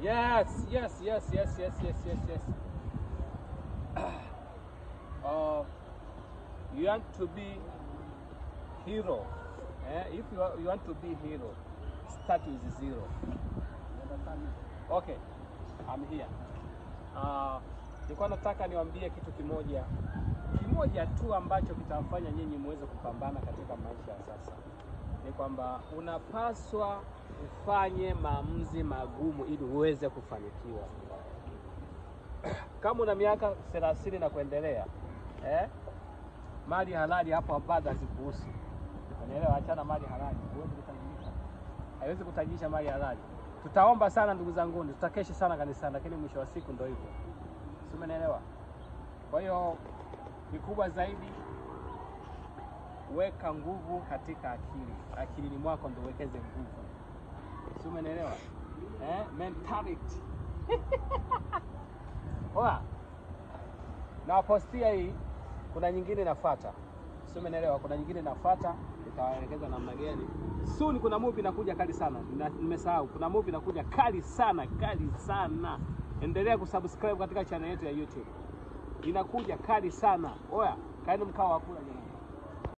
Yes, yes, yes, yes, yes, yes, yes, yes. You want to be hero. Eh? If you want to be hero, start with zero. You understand me? Okay, I'm here. Nilikuwa nataka niwaambie kitu kimoja kimoja tu ambacho kitafanya nyinyi muweze kupambana katika maisha ya sasa, ni kwamba unapaswa ufanye maamuzi magumu ili uweze kufanikiwa. Kama una miaka 30 na kuendelea, eh, mali halali hapo bado hazikuhusu. Unaelewa? Achana mali halali, huwezi kutajirika, haiwezi kutajirisha mali halali. Tutaomba sana ndugu zangu, tutakesha sana kanisani, lakini mwisho wa siku ndio hivyo, si umeelewa? Kwa hiyo kikubwa zaidi, weka nguvu katika akili, akilini mwako ndio uwekeze nguvu, si umeelewa? Eh, mentality. Oa, nawapostia hii, kuna nyingine inafuata, si umeelewa? Kuna nyingine inafuata, nitawaelekeza namna gani soon. Kuna movie inakuja kali sana, nimesahau. Kuna movie inakuja kali sana, kali sana. Endelea kusubscribe katika channel yetu ya YouTube, inakuja kali sana. Oya, kaeni mkao wa kula jamani.